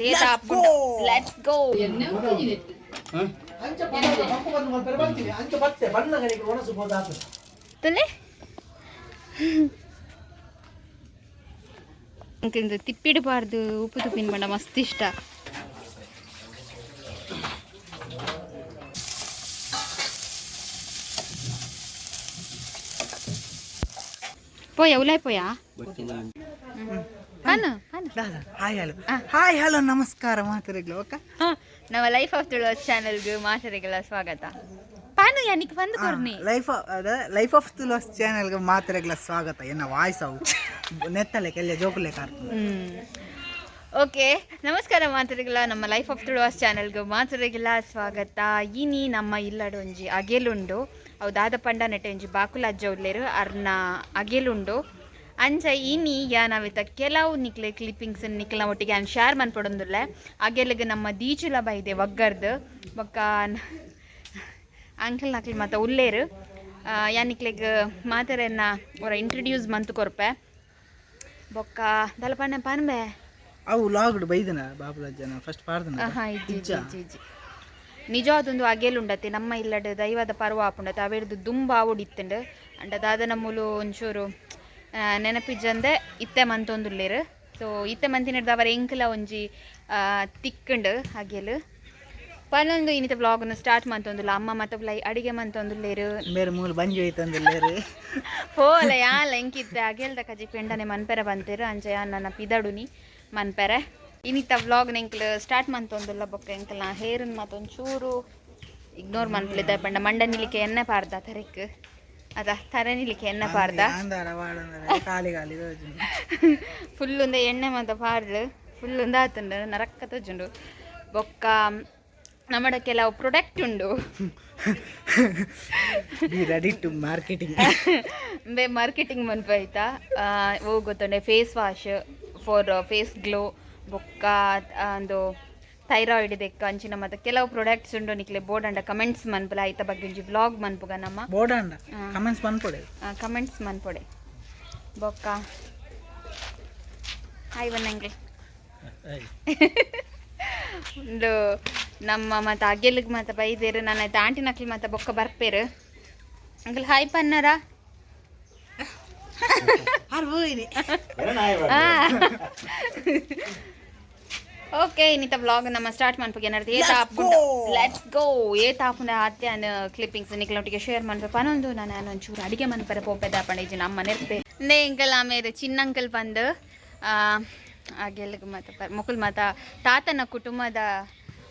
Let's go. ಅಂಚ ಪಂಪ ಬಂದು ಮಲ್ಪೆರೆ ಬರ್ತೀನಿ ಅಂಚ ಬತ್ತೆ ಬಣ್ಣಗಳಿಗೆ ಒಣಸು ಬೋದಾತು. ತುಲೆ ಇಂದು ತಿಪ್ಪಿಡಬಾರ್ದು, ಉಪ್ಪು ತುಪ್ಪಿನ ಬಣ್ಣ ಮಸ್ತ್ ಇಷ್ಟ. ಪೋಯ ಉಲಾಯ್ ಪೋಯಾ ಪನು ಪನು. ಹಾಯ್ ಹಲೋ, ಹಾಯ್ ಹಲೋ, ನಮಸ್ಕಾರ ಮಾತಾಡಗ್ಲ ಓಕೆ. ನಮ್ಮ ಲೈಫ್ ಆಫ್ ತುಳುವಾಸ್ ಚಾನೆಲ್ಗೆ ಮಾತಾಡಿಗೆಲ್ಲ ಸ್ವಾಗತ. ಪಾನು ಯಾನಿಕ್ ಬಂದು ಕೊರ್ನಿ. ಲೈಫ್ ಲೈಫ್ ಆಫ್ ತುಳುವಾಸ್ ಚಾನೆಲ್ಗೆ ಮಾತಾಡಗ್ಲ ಸ್ವಾಗತ. ಎನ್ನ ವಾಯ್ಸ್ ಅವು ನೆತ್ತಲೆ ಕೆಲ್ಲ ಜೋಕುಲೆ ಕಾರ್ತದೆ. ಓಕೆ, ನಮಸ್ಕಾರ ಮಾತರಿಗಳ, ನಮ್ಮ ಲೈಫ್ ಆಫ್ ತುಳುವಾಸ್ ಚಾನೆಲ್ಗೆ ಮಾತರಿಗೆಲ್ಲ ಸ್ವಾಗತ. ಇನಿ ನಮ್ಮ ಇಲ್ಲಡ ಒಂಜಿ ಅಗೆಲುಂಡು. ಅವು ದಾದ ಪಂಡ ನೆಟ್ಟೆ ಒಂಜಿ ಬಾಕುಲ ಅಜ್ಜ ಉಲ್ಲೇರು, ಅರ್ನ ಅಗೆಲುಂಡು. ಅಂಚ ಇನಿ ಯಾನವಿತ ಕೆಲವು ನಿಕ್ಲೆ ಕ್ಲಿಪ್ಪಿಂಗ್ಸ್ ನಿಕ್ಲ ಒಟ್ಟಿಗೆ ಆನ್ ಶೇರ್ ಮನ್ಪೊಡೊಂದುಲ್ಲೆ. ಅಗೆಲುಗ್ ನಮ್ಮ ದೀಚುಲ ಬೈದೆ ವಗ್ಗರ್ದು ಬೊಕ್ಕ ಅಂಕಲ್ ನಕ್ಲು ಮಾತ ಉಲ್ಲೇರು. ಯಾನಿಕ್ಲೆಗ್ ಮಾತೆರೆನ್ನ ಒರ ಇಂಟ್ರಡ್ಯೂಸ್ ಮಂತು ಕೊರ್ಪೆ. ಬೊಕ್ಕ ದಲಪಣ್ಣ ಪನ್ಬೆ. ಅವು ಲಾಗ್ಡ್ ಬೈದನ ಬಾಬುಲಜ್ಜನ ಫಸ್ಟ್ ಪಾಡ್ದನ. ಆಹಾ, ಇಜ್ಜಿ ಇಜ್ಜಿ ಇಜ್ಜಿ ಇಜ್ಜಿ. ನಿಜವಾದೊಂದು ಅಗೆಲುಂಡತೆ ನಮ್ಮ ಇಲ್ಲಡ್ ದೈವದ ಪರ್ವ ಆಪುಂಡತೆ. ಅವೆರ್ದು ದುಂಬ ಆವೊಡಿತ್ತುಂಡು. ಅಂಡ ದಾದನ ಮೂಲು ಒಂಚೂರು ನೆನಪಿಜ್ಜಂದೆ ಇತ್ತೆ ಮಂತೊಂದುಲ್ಲೆರ್. ಸೊ ಇತ್ತೆ ಮಂತಿನೆಡ್ದ್ ಅವರ ಎಂಕಲ ಒಂಜಿ ತಿಕ್ಕುಂಡು ಅಗೆಲು ಪನೊಂದು ಇನ್ನಿತ ವ್ಲಾಗ್ನ ಸ್ಟಾರ್ಟ್ ಮಂತೊಂದುಲ್ಲ. ಅಮ್ಮ ಮತ್ತ ಅಡಿಗೆ ಮಂತೊಂದುಲ್ಲೆರ್. ಬೇರೆ ಮೂಲು ಬಂಜಿ ಹೋಯ್ತಂದಿಲ್ಲೇರು. ಪೋಲ ಯಾಲ ಎಂಕಿತ್ತೆ ಅಗೆಲ್ದ ಕಜಿ ಪೆಂಡನೆ ಮನ್ಪೆರೆ ಬಂತೇರು. ಅಂಚ ಯಾನ್ ನನ್ನ ಪಿದಡುನಿ ಮನ್ಪೆರೆ. ಇನ್ನಿತ್ತ ವ್ಲಾಗ್ ಎಂಕ್ಲು ಸ್ಟಾರ್ಟ್ ಮಂತೊಂದುಲ್ಲ. ಬೊಕ್ಕ ಎಂಕಲ್ನ ಹೇರನ್ ಮತ್ತೊಂಚೂರು ಇಗ್ನೋರ್ ಮನ್ಪುಲಿದ್ದ ಪಂಡ ಮಂಡ ನಿಲಿಕೆ ಎಣ್ಣೆ ಪಾರ್ದ ತರೆಕ್ ಅದ ತರೆ ನಿಲಿಕೆ ಎಣ್ಣೆ ಪಾರ್ದ. ಆಂದಾರ ವಾಡಂದಾರ ಖಾಲಿ ಖಾಲಿ ತೋಜುಂಡು. ಫುಲ್ ಉಂದೆ ಎಣ್ಣೆ ಮಾತ ಪಾರ್ದು ಫುಲ್ ಉಂದ ಆತುಂಡು, ನರಕ್ಕ ತೋಜುಂಡು. ಬೊಕ್ಕ ನಮ್ಮಡ ಕೆಲವು ಪ್ರೊಡಕ್ಟ್ ಉಂಡು. ಬಿ ರೆಡಿ ಟು ಮಾರ್ಕೆಟಿಂಗ್. ಬೇ ಮಾರ್ಕೆಟಿಂಗ್ ಮನ್ಪು ಆಯ್ತಾ. ಓ ಗೊತ್ತುಂಡೆ, face wash for face glow ಬೊಕ್ಕ ಒಂದು ಥೈರಾಯ್ಡ್ ದೆಕ್ಕ ಅಂಚಿನ ಮತ್ತೆ ಕೆಲವು ಪ್ರಾಡಕ್ಟ್ಸ್ ಉಂಡು. ನಿಕ್ಲೆ ಬೋರ್ಡ್ ಅಂಡ ಕಮೆಂಟ್ಸ್ ಮನ್ಪುಲ. ಐತ ಬಗ್ಗೆ ಒಂಜಿ ವ್ಲಾಗ್ ಮನ್ಪುಗ ನಮ್ಮ. ಬೋರ್ಡ್ ಕಮೆಂಟ್ಸ್ ಮನ್ಪೊಡೆ. ಕಮೆಂಟ್ಸ್ ಮನ್ಪೊಡೆ. ಬೊಕ್ಕ ಹಾಯ್ ಬನ್ನಂಗೆ ಉಂಡು ನಮ್ಮ ಮತ್ತು ಅಗೆಲ್ಗ್ ಮಾತ ಬೈದೇರು. ನಾನು ಆಯ್ತು ಆಂಟಿ ನಕ್ಲಿ ಮಾತ ಬೊಕ್ಕ ಬರ್ಪೇರು. ಅಂಕಲ್ ಹಾಯ್ ಪನ್ನರ. ಓಕೆ, ಇನ್ನಿತ ವ್ಲಾಗ್ ನಮ್ಮ ಸ್ಟಾರ್ಟ್ ಮನ್ಪುಗೆ ಏನಾದ್ರು ಏತ ಆಪುಂಡು. Let's go. ಏತ ಆಪುಂಡ ಆತ್ಯಾನ ಕ್ಲಿಪ್ಪಿಂಗ್ಸ್ ನಿಕ್ಲೊಟ್ಟಿಗೆ ಶೇರ್ ಮನ್ಪೆ ಪನೊಂದು. ನಾನು ಒಂಚೂರು ಅಡಿಗೆ ಮನ್ಪರೆ ಪೋಪೆದ ಪಂಡ ಇಜ್ಜಿ ನಮ್ಮ ನೆರ್ಪೆ ನೇ ಇಂಕಲ್. ಆಮೇಲೆ ಚಿನ್ನ ಅಂಕಲ್ ಬಂದು ಅಗೆಲ್ಗ್ ಮಾತ ಮೊಕುಲ್ ಮಾತ ತಾತನ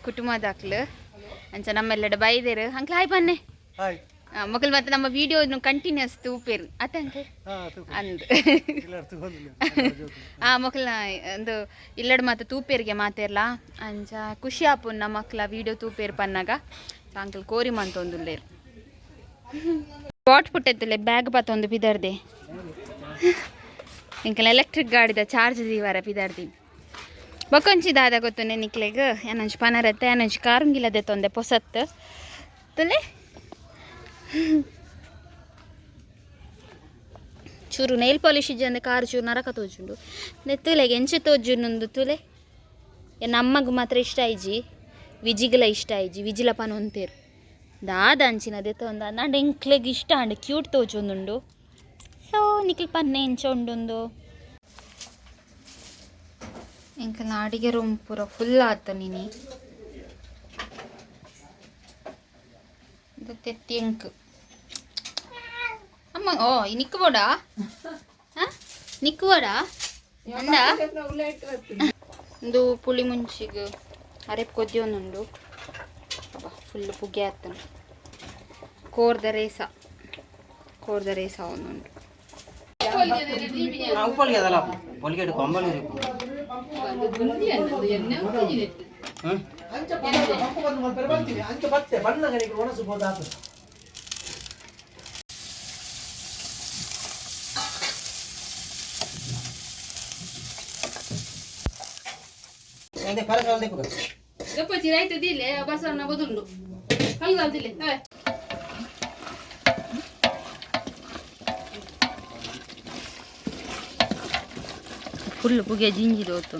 ಕುಟುಂಬದಾಕ್ಲು. ಅಂಚ ನಮ್ಮೆಲ್ಲೆಡೆ ಬೈದೇರು. ಅಂಕಲ್ ಹಾಯ್ ಬನ್ನೆ. ಹಾಯ್. ಮೊಕಲ್ ಮತ್ತೆ ನಮ್ಮ ವಿಡಿಯೋ ಕಂಟಿನ್ಯೂಸ್ ತೂಪೇರು ಅತ್ತ ಅಂಕಲ್ ಅಂದ್. ಆ ಮೊಕಲ್ನ ಒಂದು ಇಲ್ಲಡ್ ಮಾತ ತೂಪೇರಿಗೆ ಮಾತೇರ್ಲ. ಅಂಚ ಖುಷಿ ಆಪುನ್ ನಮ್ಮ ಮಕ್ಳ ವಿಡಿಯೋ ತೂಪೇರು ಪನ್ನಾಗ. ಅಂಕಲ್ ಕೋರಿ ಮಂತೊಂದುಲ್ಲೇರು. ಪಾಟ್ ಪುಟ್ಟೆತ್ತುಲೆ ಬ್ಯಾಗ್ ಪತ್ತೊಂದು ಪಿದರ್ದೆ. ಎಂಕಲ್ ಎಲೆಕ್ಟ್ರಿಕ್ ಗಾಡಿದ ಚಾರ್ಜ್ ದೀವಾರ ಪಿದರ್ದಿ. ಬೊಕೊಂಚಿ ದಾದ ಗೊತ್ತುನೆ ನಿಕ್ಲೆಗ್, ಏನಂಚ್ ಪನರತ್ತೆ ಏನಂಚ್ ಕಾರುಂಗಿಲದೆ ತೊಂದೆ ಪೊಸತ್ತು ತುಲೆ. ಚೂರು ನೈಲ್ ಪಾಲಿಶ್ ಇಜ್ಜಂದೆ ಕಾರು ಚೂರು ನರಕ ತೋಜುಂಡು. ತುಲೆಗೆ ಎಂಚ ತೋಜುಂಡು ತುಲೆ. ನಮ್ಮಗ್ ಮಾತ್ರ ಇಷ್ಟ ಆಯ್ಜಿ, ವಿಜಿಗ್ಲ ಇಷ್ಟ ಆಯ್ಜಿ. ವಿಜಿಲ ಪನೊಂತೇರು ದಾದ ಅಂಚಿನ ದೆತ್ತೊಂದ ನಾಂಡ ಎಂಕ್ಲೆಗ್ ಇಷ್ಟ ಅಂಡ್ ಕ್ಯೂಟ್ ತೋಜೊಂದುಂಡು. ಸೊ ನಿಕ್ಲ್ ಪನ್ನೆ ಎಂಚ ಉಂಡುಂದು. ಎಂಕಲ್ನ ಅಡಿಗೆ ರೂಮ್ ಪೂರ ಫುಲ್ ಆತ ನಿನಿ. ಇದು ತೆತ್ತಿ ಎಂಕ್ ಅಮ್ಮ. ಓ ನಿಕ್ಕು ಬೋಡಾ ನಿಕ್ಕು ಬೋಡಾ ಅಂದ. ಒಂದು ಪುಳಿ ಮುಂಚಿಗ್ ಅರೆಪ್ ಕೊದ್ದಿಯೊಂದುಂಡು. ಫುಲ್ ಪುಗೆ ಆತನು. ಕೋರ್ದ ರೇಸ, ಕೋರ್ದ ರೇಸ ಒಂದುಂಡು. పొలిగేడు కొమ్మలు. ಅಂಚ ಪಂಪ ಬಂದು ಮಲ್ಪೆರೆ ಬರ್ತೀನಿ ಅಂಚ ಬತ್ತೆ ಬಣ್ಣಗಳಿಗೆ ಒಣಸು ಬೋದಾತು. ಚಿರಾಯ್ತದಿಲ್ಲ ಬಸವಣ್ಣ ಬದುಂಡು ಕಲ್ಗಾಲ್ದಿಲ್ಲ. ಫುಲ್ ಪುಗೆ ಜಿಂಜಿದ ಹೊತ್ತು.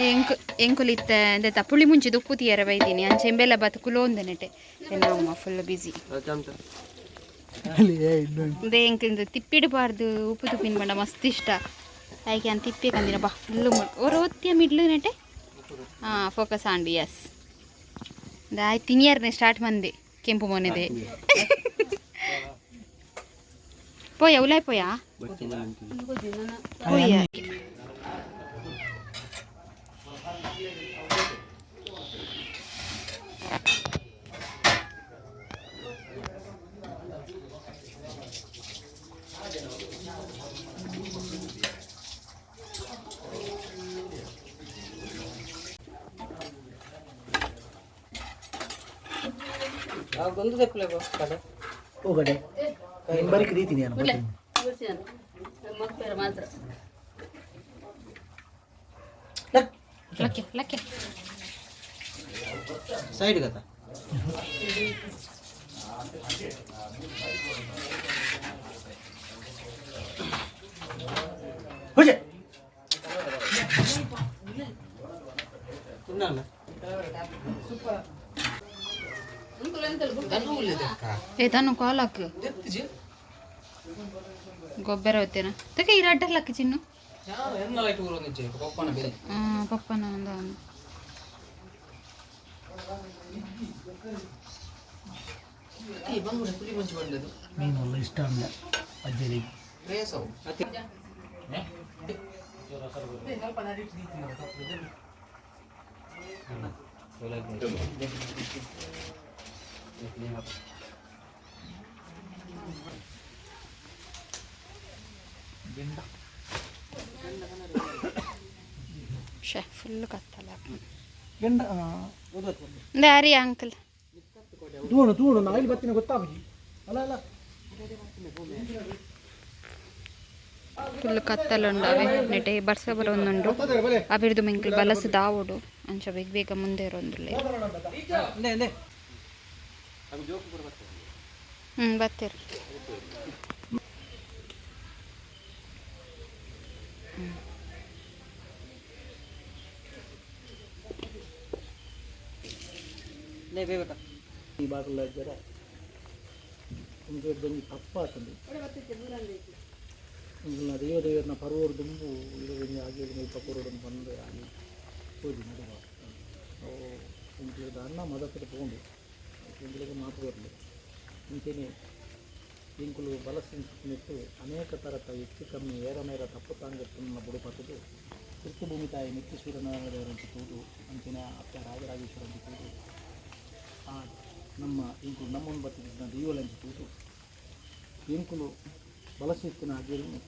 ಎಂಕು ಎಂಕುಲು ಇತ್ತೆ ಎಂತ ಪುಳಿ ಮುಂಚಿ ಉಪ್ಪು ತೀಯರ ಬೈದೀನಿ. ಅಂಚೆ ಎಂಬೆಲ್ಲ ಬತ್ತು ಕುಲೋಂದ ನೆಟೆ ಎನ್ನ ಫುಲ್ ಬಿಸಿ. ಅದೇ ಎಂಕಿಂದು ತಿಪ್ಪಿಡಬಾರ್ದು. ಉಪ್ಪು ತುಪ್ಪಿನ ಬಂಡ ಮಸ್ತ್ ಇಷ್ಟ. ಆಯ್ಕೆ ಅಂತ ತಿಪ್ಪೆ ಕಂದಿನ ಬಾ ಫುಲ್ಲು ಓ ಒತ್ತಿಯ ಮಿಡ್ಲು ನೆಟೆ. ಹಾಂ, ಫೋಕಸ್ ಆಂಡು. ಎಸ್, ಆಯ್ತು, ತಿನಿಯರ್ನೆ ಸ್ಟಾರ್ಟ್ ಮಂದೆ ಕೆಂಪು ಮೊನೆದೆ. ಪೋಯ ಉಲಾಯ್ ಪೋಯ ಪೋಯ. ಒಂದು ತೆಪ್ಪಲೆ ಕಡೆ. ಹೋಗಡೆ ಬರೀಕ್ ದೀತೀನಿ ನಾನು. ಮಕ್ಕಳ ಮಾತ್ರ. ಲಕ್ಕೆ ಲಕ್ಕೆ. ಸೈಡ್ ಗತ. ಹುಜೆ. ತಿನ್ನಲ್ಲ. ಏ ತನು ಕಾಲ್ ಹಾಕು. ಗೊಬ್ಬರ ಹೋಗ್ತೇನ ತಕ ಈ ರಡ್ಡರ್ ಲಕ್ಕ ಚಿನ್ನು. ಪಪ್ಪನ ಬೆಲೆ. ಹಾಂ, ಪಪ್ಪನ ಒಂದು. ಪುಳಿ ಮುಂಚೆ ಬಂದದ್ದು. ಮೀನು ಇಷ್ಟ ಅಲ್ಲ ಅಜ್ಜರಿಗೆ. ಶೇ, ಫುಲ್ ಕತ್ತಲ. ಗೆಂಡ. ದಾರಿ ಅಂಕಲ್. ತೂಣು ತೂಣು ನಾ ಇಲ್ಲಿ ಬರ್ತೀನಿ, ಗೊತ್ತಾಗಿ ಅಲ್ಲ ಅಲ್ಲ. ಫುಲ್ ಕತ್ತಲುಂಡವೆ ನೆಟೆ ಬರ್ಸ ಬರೋಂದುಂಡು. ಅಭಿರ್ದು ಮೆಂಕಲ್ ಬಲಸು ದಾವೋಡು. ಅಂಚ ಬೇಗ ಬೇಗ ಮುಂದೆ ಇರೋಂದುಲ್ಲ. ಹ್ಞೂ, ಬರ್ತೀರಿ. ಈ ಬಾಕಲ ಜರ ಒಂದು ತಪ್ಪಾತಂದು ಇಂದಿನ ದೇವ ದೇವರನ್ನ ಪರೋರು ದುಂಬು ಇದು ಆಗಿ ಮುಲ್ಪ ಕೊರೋಡನ್ನು ಬಂದು ಆಗಿ ಹೋಗಿ ನಡುವ ಅವು ಇಂಕ್ಲಿಗೆ ಅಣ್ಣ ಮದಕದ ಪೋಂಡು ಇಂಕ್ಲಿಗೆ ಮಾತು ಬರಲಿ. ಇಂಚೆನೆ ಇಂಕುಲು ಬಲಸಿಂಚಿಟ್ಟು ಅನೇಕ ಥರದ ಹೆಚ್ಚು ಕಮ್ಮಿ ಏರ ಮೇರ ತಪ್ಪು ತಾಂಗತ್ತನ್ನ ಬುಡುಪತ್ತದು ಭೂಮಿ ತಾಯಿ ಮೆಚ್ಚಿ ಸೂರ್ಯನಾರಾಯಣ ದೇವರಂತ ತೂದು, ಅಂಚಿನ ಅಪ್ಪ ರಾಜರಾಜೇಶ್ವರಂತ ತೂದು, ಆ ನಮ್ಮ ಇಂಕುಲು ನಮ್ಮನ್ನು ಬತ್ತಿದ್ದ ದೈವಲಂಚಿ ತೂದು ಇಂಕುಲು ಬಲಸಿತ್ತಿನ ಅಗಿಯನ್ನು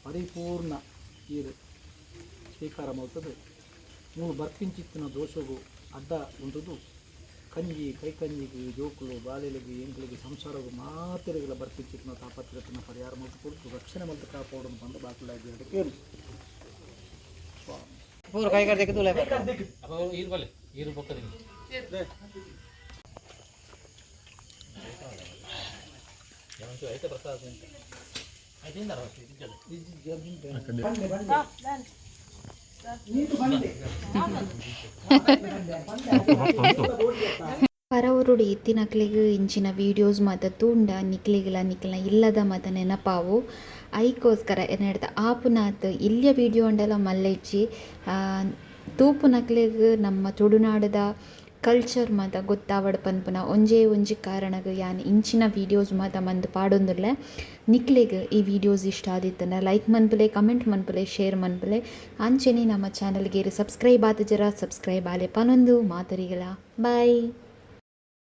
ಪರಿಪೂರ್ಣ ಈರು ಸ್ವೀಕಾರ ಮಾಡ್ತದೆ. ಮೂರು ಬರ್ಪಿಂಚಿತ್ತಿನ ದೋಷಗು ಅಡ್ಡ ಉಂಟುದು ಕಂಜಿ ಕೈ ಕಂಜಿಗೆ ಜೋಕುಲು ಬಾಲೆಲಿಗೆ ಎಂಕುಲಿಗೆ ಸಂಸಾರಗು ಮಾತಿರಗಿಲ್ಲ. ಬರ್ಪಿಂಚಿತ್ತಿನ ತಾಪತ್ರತನ ಪರಿಹಾರ ಮಲ್ತು ಕೊಡ್ತು ರಕ್ಷಣೆ ಮಲ್ತು ಕಾಪಾಡೋದು ಬಂದು ಬಾಕಲಾಗಿ ಕೇಳಿ. ಪೂರ ಕೈ ಕಡೆ ತೆಗೆದು. ಪರವರುಡು ಇತ್ತಿನಕ್ಲೆಗ್ ಇಂಚಿನ ವೀಡಿಯೋಸ್ ಮಾತ ತೂಂಡ ನಿಕ್ಲೆಗ್ಲ ನಿಕ್ಲ್ನ ಇಲ್ಲದ ಮಾತ ನೆನಪಾವು. ಐಕೋಸ್ಕರ ಎನ್ನಡ್ದ ಆಪುನಾತ್ ಇಲ್ಲಿಯ ವೀಡಿಯೋ ಅಂಡಲ ಮಲ್ಲೆಜ್ಜಿ. ತೂಪುನಕ್ಲೆಗ್ ನಮ್ಮ ತುಳುನಾಡದ ಕಲ್ಚರ್ ಮಾತ ಗೊತ್ತಾವಡ್ ಪನ್ಪುನ ಒಂಜೇ ಒಂಜಿ ಕಾರಣಗ್ ಯಾನ್ ಇಂಚಿನ ವೀಡಿಯೋಸ್ ಮಾತ ಮಂದ್ ಪಾಡೊಂದುಲ್ಲೆ. ನಿಕ್ಲೆಗ್ ಈ ವೀಡಿಯೋಸ್ ಇಷ್ಟ ಆದಿತ್ತಂಡ ಲೈಕ್ ಮನ್ಪುಲೆ, ಕಮೆಂಟ್ ಮನ್ಪುಲೆ, ಶೇರ್ ಮನ್ಪುಲೆ. ಅಂಚೆನೆ ನಮ್ಮ ಚಾನಲ್ಗೆ ಸಬ್ಸ್ಕ್ರೈಬ್ ಆತುಜರ ಸಬ್ಸ್ಕ್ರೈಬ್ ಆಲೆ ಪನೊಂದು ಮಾತರಿಗಳ. ಬಾಯ್.